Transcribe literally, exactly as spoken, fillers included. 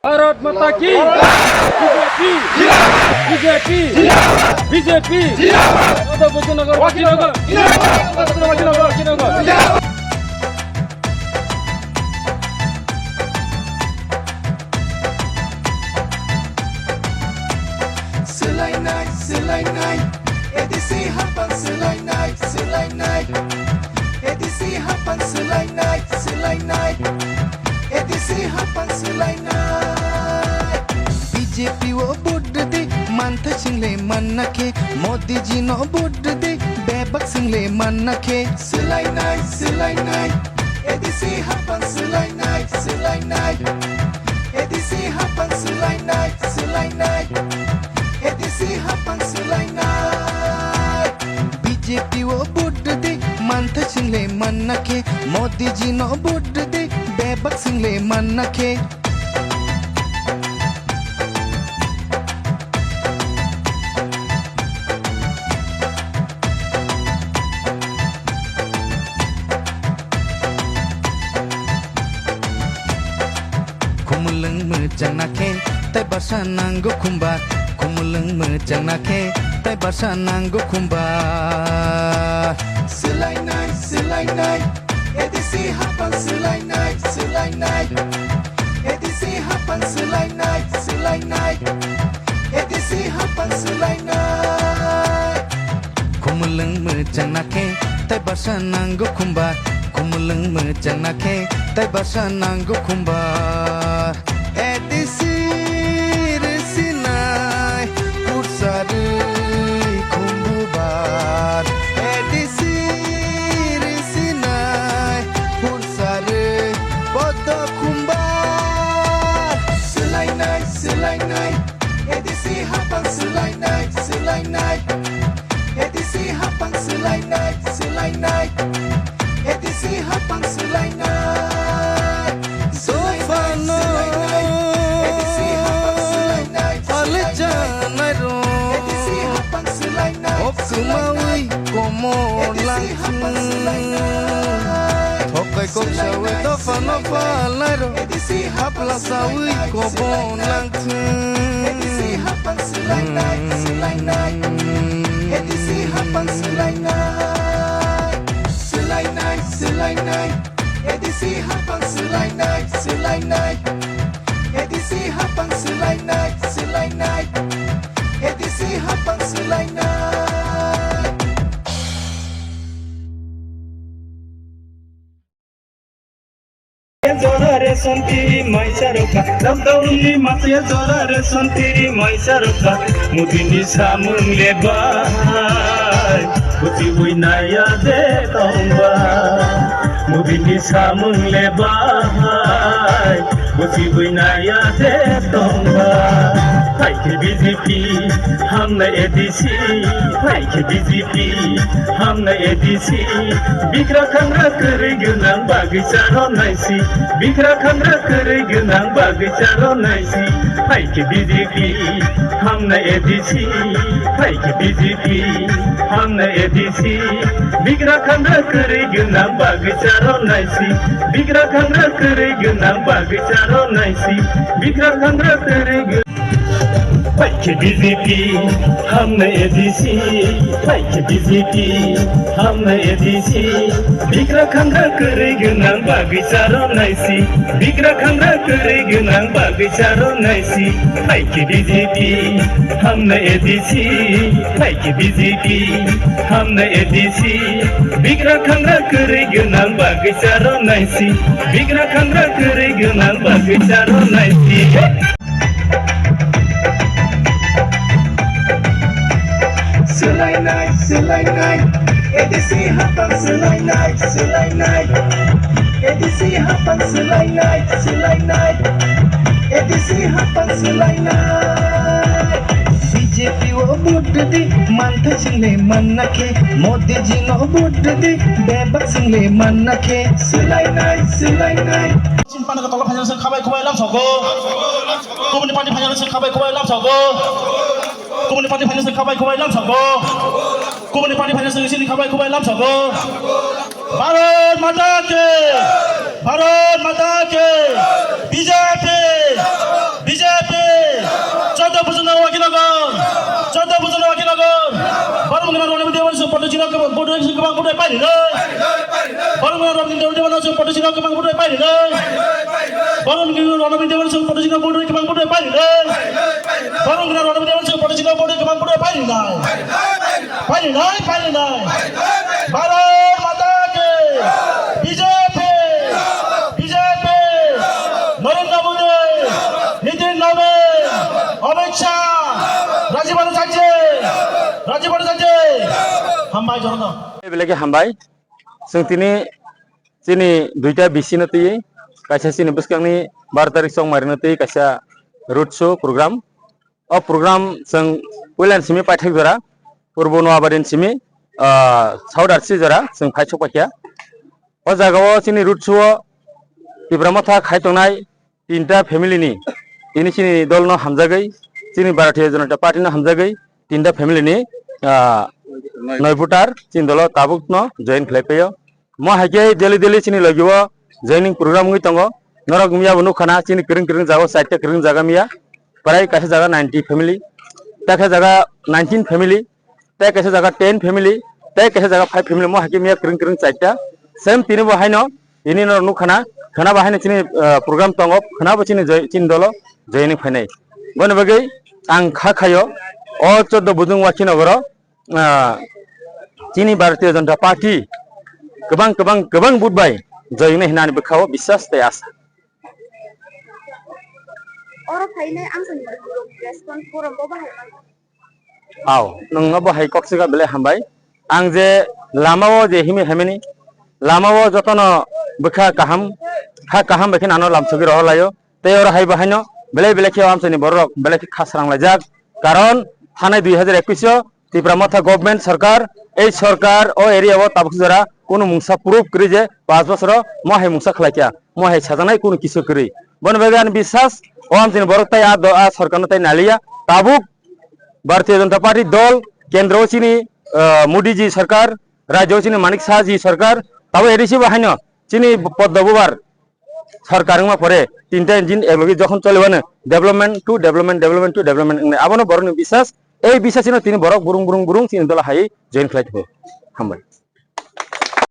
Bharat Mata ki! B J P! B J P! B J P! Bhojinagar, Bhojinagar! Swlainai, swlainai, A D C haphang swlainai, swlainai, A D C haphang swlainai, swlainai, A D C haphang swlainai. B J P o vote rwdi, manthai swngle manna khe, Modi ji no vote rwdi, bebak swngle manna khe. Swlainai, swlainai, A D C haphang swlainai, swlainai, A D C haphang swlainai, swlainai, A D C haphang swlainai. B J P o vote rwdi, manthai swngle manna khe, Modi ji no vote rwdi, bebak swngle manna khe. Khumulwng mwchangna khe, tai basa nango khumbar. Khumulwng mwchangna khe, tai basa nango khumbar. Swlainai, swlainai, A D C haphang swlainai, swlainai, A D C haphang swlainai, swlainai, A D C haphang swlainai. Khumulwng mwchangna khe, tai basa nango khumbar. Khumulwng mwchangna khe, tai basa nango khumbar. A D C rwsinai, pursarwi khumbubar. A D C rwsinai, pursarwi podo khumbar. Swlainai, swlainai, A D C haphang swlainai, swlainai. A D C haphang swlainai, swlainai. A D C haphang swlainai. Swlainai, swlainai. A D C haphang swlainai, swlainai. A D C haphang swlainai, swlainai. Komo A D C haphang swlainai. Thokai kok sawi swlainai, dophano swlainai. Palnairo. A D C haphang swlainai, swlainai. Hapla sawi kobo nang. A D C haphang swlainai, swlainai. A D C haphang swlainai. Swlainai, swlainai. A D C haphang swlainai, swlainai. A D C haphang swlainai, swlainai. A D C haphang swlainai. Jora ration tiri maisa rokha, lockdown ni masa jora ration tiri maisa rokha, Modi ni samung le bai, buti bui naya de tongba. Modi ni samung le bai, buti bui naya de tongba. Hai ke B J P, hamna A D C, hai ke B J P, hamna A D C, bigra khangra kwrwi gwnang bagwi charo naisi, bigra khangra kwrwi gwnang bagwi charo naisi, hai ke B J P, hamna A D C, hai ke B J P, hamna A D C, bigra khangra kwrwi gwnang bagwi charo naisi, bigra khangra kwrwi gwnang bagwi charo naisi, bigra khangra kwrwi gwnang Hai ke B J P, hamna A D C, hai ke B J P, hamna A D C, bigra khangra kwrwi gwnang bagwi charo naisi, bigra khangra kwrwi gwnang bagwi charo naisi, hai ke B J P, hamna A D C, hai ke B J P, hamna A D C, bigra khangra kwrwi gwnang bagwi charo naisi, bigra khangra kwrwi gwnang bagwi charo naisi. Swlainai, swlainai, A D C haphang swlainai, swlainai, A D C haphang swlainai, swlainai, A D C haphang swlainai. B J P o vote rwdi, manthai swngle manna khe, Modi ji no vote rwdi, bebak swngle manna khe. Swlainai, swlainai. Chini panaka tolo phainai se khabai khubai lamsogo. Kubuni party phainai se khabai khubai lamsogo. Kubuni party phainai se khabai khubai lamsogo. Kubuni party phainai se chini khabai khubai lamsogo. Bharat Mata ki! Bharat Mata ki! B J P! Borok ni kwbang borok ni kwbang borok ni pairi nai. Borok ni Robindra Dewan song Potasino kwbang borok ni pairi nai. Borok ni Robindra Dewan song Potasino borok ni kwbang borok ni pairi nai. Borok ni Robindra Dewan song Potasino borok ni kwbang borok ni pairi nai. Pairi nai, pairi nai. Bharat Mata ki. B J P. B J P. Narendra Modi. Nitin Nabin. Amit Shah. Rajiv Bhattacharya. Rajiv Bhattacharya. Hambai jorno. Belai khe hambai. Chwng tini chini duita B C no twi kaisa chini bwskangni bar tarik chongmari no twi kaisa road show program. O program chwng puilan simi paithak jora, purbo Noabari simi, ah, South R C jora chwng phai sok paikha. O jaga o chini road show o Tipra Motha khai tongnai tinta family ni, tini chini dol no hamjagwi, chini Bharatiya Janata Party no hamjagwi tinta family ni, ah, noi voter chini dolo tabuk no join khlai paio. Mo hai khe daily daily chini logi o joining program wngwi tongo. Norok miya bo nukha na chini kwrwng kwrwng jaga o, chaita kwrwng jaga miya. Prai kaisa jaga ninety family, ta khe jaga nineteen family, tei kaisa jaga ten family, tei kaisa jaga five family, mo hai khe miya kwrwng kwrwng chaita. Same tini bo haino, tini no nukha na, khwna bo haino chini, ah, program tongo, khwna bo chini joi-, chini dolo joining phainai. Boni bagwi ang kha khaio, o choddo Budung Wakhi Nogoro, ah, chini Bharatiya Janata Party kwbang, kwbang, kwbang vote bai joyongnai hinani bwkhao biswas tei asa. Oro phainai ang sani response forum bo bahai mano. Aw, nwngno bo hai kok swkha belai hambai. Ang je lama o je himi hamani, lama o jotono bwkha kaham, ha kaham bai khe ano lamsogwi rohor laio. Tei oro hai bo haino belai belai khe o amchaini borok belai khe kha srang laijak. Karon thanai dui hajar ekwis o Tipra Motha government sarkar, ei sarkar o area o tabuk jora kunu mungsa proof kwrwi je panch bosor o mo hai mungsa khlai kha, mo hai sajaknai kunu kisu kwrwi. Boni bagwi ani biswas o amchaini borok tai a do-, a sarkar no tai naliya. Tabuk Bharatiya Janata Party dol, kendro o chini, ah, Modi ji sarkar, rajyo o chini Manik Shah ji sarkar, tabuk A D C bo haino chini Padma Bubar sarkar wngma pore tinta engine eklogi jokhon choliwano development to development, development to development wngnai. Abono borokni biswas, ei biswas chino tini borok burung burung burung chini dola hai join khlai tongo. Hambai.